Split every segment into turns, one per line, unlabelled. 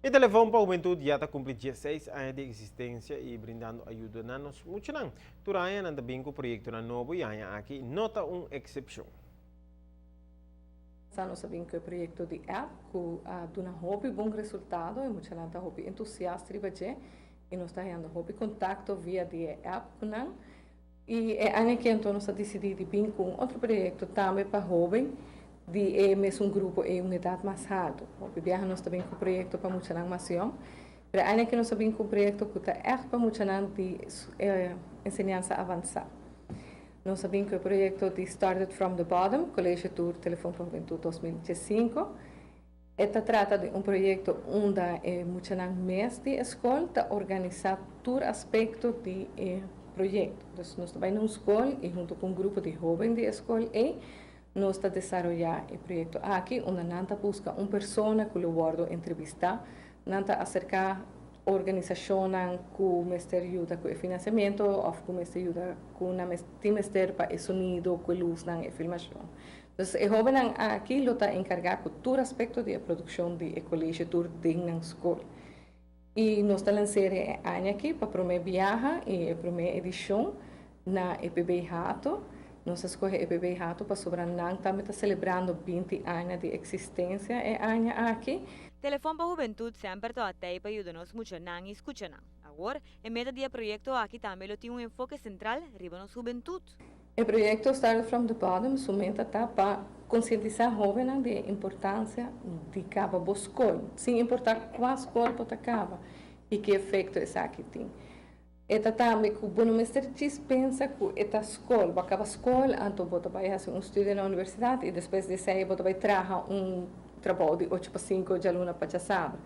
E Telefon pa Hubentud ya ta cumpli 16 aña di existencia y brindando ayuda na nos muchanan. Tur aña nan ta bin cu proyectonan nobo y aña aki no ta un excepcion.
Nos a bin cu e proyecto di app cu a duna hopi bon resultado y muchanan ta hopi entusiasta riba dje y nos ta hayando hopi contacto via di e app cu nan. Y e aña aki anto nos a dicidi di bin cu un otro proyecto tambe pa hoben di e mesun grupo y un edad mas halto. Hopi biaha nos ta bin cu proyecto pa muchanan mas yong, pero e aña aki nos a bin cu un proyecto cu ta echt pa muchanan di enseñansa avansa. Nos a bin cu e proyecto di Started from the Bottom, College Tour Telefon pa Hubentud 2015. E ta trata di un proyecto unda e muchanan mes di e scol ta organisa tur aspecto di e proyecto. Dus nos ta bay na un scol y hunto cu un grupo di hoben di e scol ey nos ta desaroya e proyecto aki, unda nan ta busca un persona cu lo wordo entrevista. Nan ta acerca organisacionnan cu mester yuda cu e financiamento of cu mester yuda cu nan tin mester pa e sonido, cu e luznan, e filmacion. Dus e hobennan aki lo ta encarga cu tur aspecto di e produccion di e College Tour den nan scol. Y nos ta lans'e e aña aki pa prome biaha y e prome edicion na EPB Hato. Nos a scoge EPB Hato pasobra nan tambe ta celebrando 20 aña di existencia e aña aki.
Telefon pa Hubentud semper ta t'ey pa yuda nos muchanan y scuchanan. Awor, e meta di e proyecto aki tambe lo tin un enfoke central riba nos hubentud.
E proyecto Started from the Bottom su meta ta pa concientisa hobennan di importancia di caba bo scol, sin importa cua scol bo ta caba y ki efecto esaki tin. E ta tambe cu bo no mester pensa cu e ta scol, bo a caba scol, anto bo ta bay haci un studio na universidad y despues di esey bo ta bay traha un trabou di 8 pa 5, dialuna pa diasabra.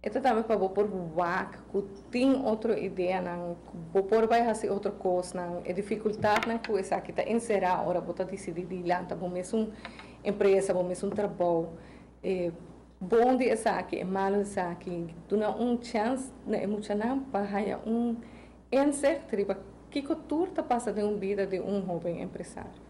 E ta tambe pa bo por wak cu tin otro ideanan, bo por bay haci otro cosnan, e dificultadnan cu esaki ta encera ora bo ta dicidi di lanta bo mes un empresa, bo mes un trabou. E bon di esaki, e malo esaki, duna un chance na e muchanan pa haya un inzicht riba kico tur ta pasa den un bida di un hoben empresario.